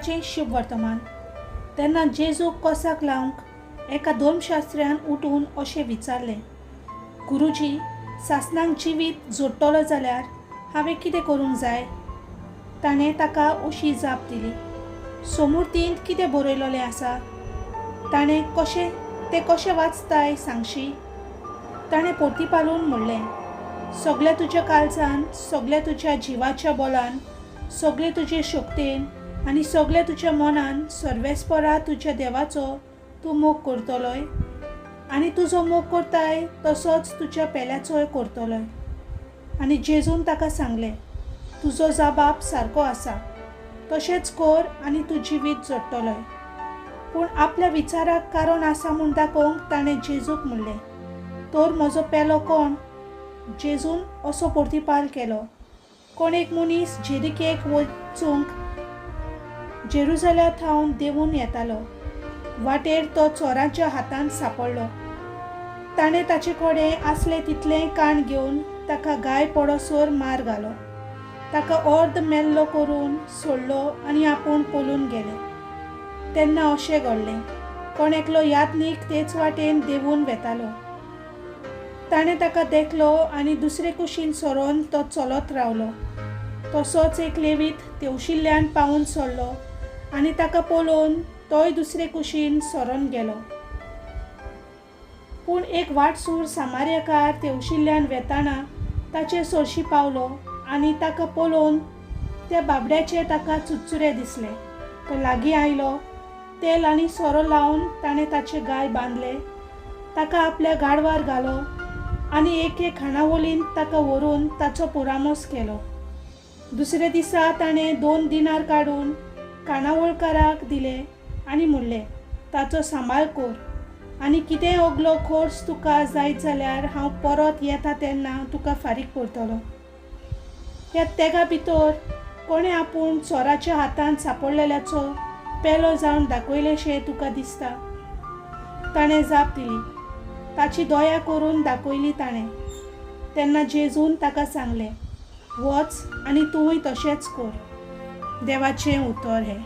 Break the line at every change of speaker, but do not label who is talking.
क्रिस्ताचें शुभवर्तमान. तेन्ना जेजूक कोसाक लावंक एका धर्मशास्त्र्यान उठून अशें विचारलें, गुरुजी, सासणाक जिवीत जोडटलो जाल्यार हांवें कितें करूंक जाय? ताणें ताका अशी जाप दिली, सोमुर्तींत कितें बरयलोलें आसा? ताणें कशें तें कशें वाचताय सांगशी? ताणें परतीपालून म्हणलें, सगल्या तुज्या काळजान, सगल्या तुज्या जिवाच्या बोलान, सगळे तुजे शक्तेन आनी सगल्या तुज्या मनान सर्वेस्परा तुज्या देवाचो तूं मोग करतलोय आनी तुजो मोग करताय तसोच तुज्या पेल्याचोय करतलोय. आनी जेजून ताका सांगलें, तुजो जाबाब सारको आसा, तशेंच कर आनी तूं जिवीत जोडटलोय. पूण आपल्या विचाराक कारण आसा म्हूण दाखोवंक ताणें जेजूक म्हणलें, तर म्हजो पेलो कोण? जेजून असो प्रतिपाल केलो, कोण एक मनीस जेरिकेक वचूंक जेरुजल्या थावन देंवून येतालो. वाटेर तो चोरांच्या हातांत सांपडलो. ताणें ताचे कडेन आसलें तितलेंय काण घेवन ताका गाय पडोसर मार घालो. ताका अर्द मेल्लो करून सोडलो आनी आपूण पळून गेले. तेन्ना अशें घडलें, कोण एकलो याज्ञीक तेच वाटेन देंवून वेतालो. ताणें ताका देखलो आनी दुसरे कुशीन सरोन तो चलत रावलो. तसोच एक लेवीत तेवशिल्ल्यान पावून सरलो आनी ताका पळोवन तोय दुसरे कुशीन सरोन गेलो. पूण एक वाटसूर सामार्यकार तेवशिल्ल्यान वेताना ताचे सरशी पावलो आनी ताका पळोवन त्या बाबड्याचे ताका चुरचुरे दिसले. तो लागीं आयलो, तेल आनी सोरो लावन ताणें ताचे गाय बांदले, ताका आपल्या गाडवार घालो आनी एके खाणावळींत ताका व्हरून ताचो पुरामोस केलो. दुसरे दिसा ताणें 2 दिनार काडून खाणावळकाराक दिले आनी म्हणलें, ताचो सांबाळ कर आनी कितेंय ओगलो खर्च तुका जायत जाल्यार हांव परत येता तेन्ना तुका फारीक करतलो. ह्या तेगा भितर कोणें आपूण चोराच्या हातांत सांपडलेल्याचो पेलो जावन दाखयलेशें तुका दिसता? ताणें जाप दिली, ताची दया करून दाखयली ताणें. तेन्ना जेजून ताका सांगलें, वच आनी तुवूय तशेंच कर. देवाचें उतर हें.